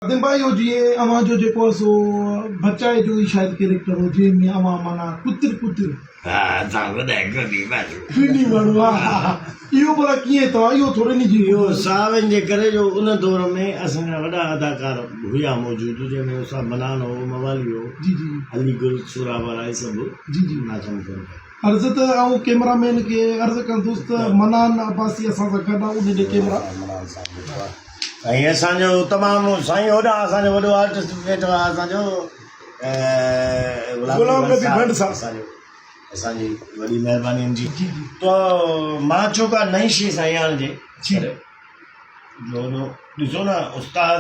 خادم ڀائي اهو جيئن اوهان جو جيڪو آهي سو بچائي جو ئي شايد ڪيريڪٽر هو جنهن ۾ اوهان معنيٰ ڪتر ڪتر ها اسان وڏا ڪني ماڻهو. ڪني ماڻهو ها ها ها اهو ڀلا ڪيئن توهان اهو ٿورو ان جي اهو صاحبن جي ڪري جو ان دور ۾ اسان جا وڏا اداڪار هيا موجود جنهن ۾ استاد منان هو موالي هو جي جي علي گل سهراب وارا هي سڀ جي جي ناچن ڪن پيا. عرض ته آئون ڪيمرا مين کي عرض ڪندس ته منان عباسي اسان سان گڏ آ ان ڏي ڪيمرا. منان صاحب ويٺو آ ۽ اسان جو تمام سائين هوڏانهن اسان جو وڏو آرٽسٽ به ويٺو آ اسان جو غلام نبي ڀنڊ صاحب. اسان جو اسان جي وڏي مهرباني ان جي جي جي. تو مان چيو ڪا نئين شي سائين آڻجي جي. جو ڏسو نه استاد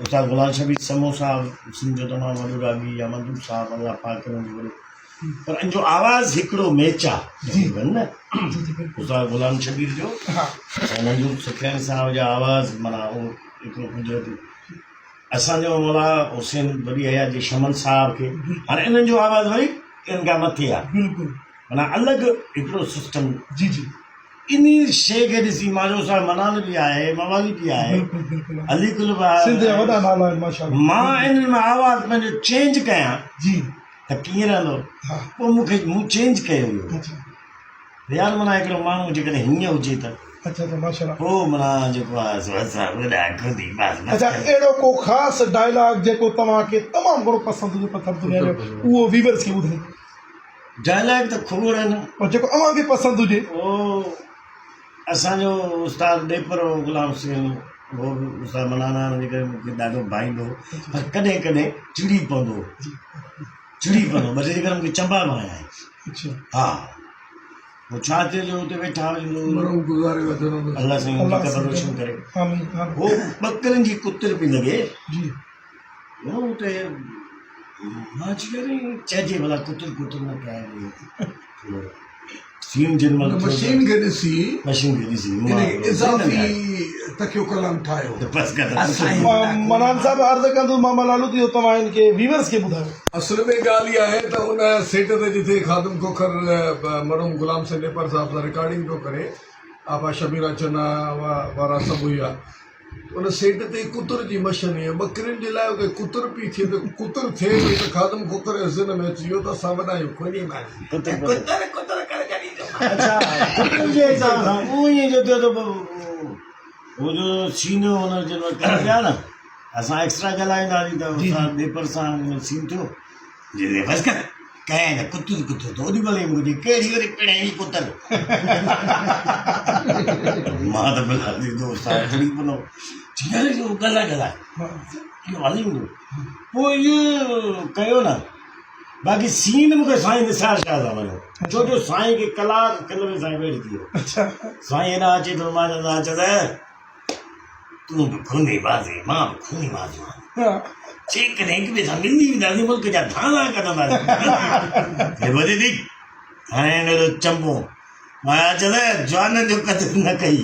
استاد غلام شبير سمون صاحب سنڌ جو تمام وڏو راڳي يا مندوب صاحب الله پاڪ انهن جو وڏو پر ان جو آواز هڪڙو ميچ آ تقريبن نه استاد غلام شبير جو ۽ منظور سکياڻي صاحب جا آواز معنيٰ اهو هڪڙو قدرتي اسان جو مولا حسين وڏي حيات جي شمن صاحب کي هاڻي انهن جو آواز وري ان کان مٿي آ بلڪل معنيٰ الڳ هڪڙو سسٽم جي جي انهي شيء کي ڏسي مان جو صاحب منان به آهي موالي به آهي علي گل به آهي سنڌ جا وڏا نالا آهن ماشاءالله مان انهن ۾ آواز پنهنجو چينج ڪيان جي ته ڪيئن رهندو پوء مون کي مون چينج ڪيو اهو يار معنيٰ هڪڙو ماڻهو جيڪڏهن هيئن هجي ته اچھا اچھا ماشاءالله پوء معنيٰ جيڪو آهي سو اسان وڏا خود ئي بس اچھا اهڙو ڪو خاص ڊائلاگ جيڪو توهان کي تمام گهڻو پسند هجي پٿر دنيا جو اهو ويورز کي ٻڌايو ڊائلاگ ته کوڙ آهن. پر جيڪو اوهان کي پسند هجي. او اسان جو استاد ڏيپرو غلام حسين هو به استاد منان هئڻ جي ڪري مون کي ڏاڍو ڀائيندو هو پر ڪڏهن ڪڏهن چڙي پوندو هو چڙي پوندو هو بس جي ڪري مون کي چنبا به هنيا آهن ها پوء ڇا ٿيو جو اتي ويٺا هجون الله سائين ان جي قبر روشن ڪري هو ٻڪرين جي ڪتر پئي لڳي هو اتي مان چيو يار چئجي ڀلا ڪتر ڪتر نه ڪيا ٿورو سين جن مهل مشين کي ڏسي مشين کي ڏسي ان اضافي تکيو ڪلام ٺاهيو بس ڪر منان صاحب عرض ڪندس ماما لالو ته اهو توهان هن کي ويورز کي ٻڌايو. اصل ۾ ڳالهه اها آهي ته ان سيٽ تي جتي خادم کوکر مرحوم غلام حسين ڏيپر صاحب سان رڪارڊنگ پيو ڪري آپا شبيرا چنا وارا سڀ هيا ان سيٽ تي ڪتر جي مشن هئي ٻڪرين جي لاء اتي ڪتر پئي ٿئي ته ڪتر ٿئي پئي ته خادم کوکر جي ذهن ۾ اچي ويو ته اسان وڏا آهيون کوني ماري ڪتر ڪتر ڪتر ڪري ڇڏيندو اڇا ڪتر جي حساب سان اهو ائين جو ٿيو ته هو جو سين هن جن وقت ڪري پيا نه اسان ايڪسٽرا ڳالهائيندا هئاسين ته استاد ڏيپر سان سين ٿيو جي بس ڪر ڪنهن نه ڪتر ڪتر ته اوڏي مهل ئي مون کي ڪهڙي وري پڻهين ڪتر مان ته بلا جي دوست آهي ٿوري پنو ٿيندو جو ڳالهائي ڳالهائي اهو هلي ايندو پوء اهو ڪيو نه باقي سين مون کي سائين نثار شاهه سان وڻيو ڇو جو سائين کي ڪلاڪ کن ۾ سائين ويٺ ٿي ويو سائين هيڏانهن اچي ٿو مان چوندو آهيان چوندو تون به خوني بازي مان به خوني بازي آهيان جيڪڏهن هڪ ٻئي سان ملي وينداسين ملڪ جا ڌاڻا ڪڍنداسين هي ٻڌي ٿي هاڻي هن جو چنبو مان چيو ته جوانن جو قدر نه ڪئي.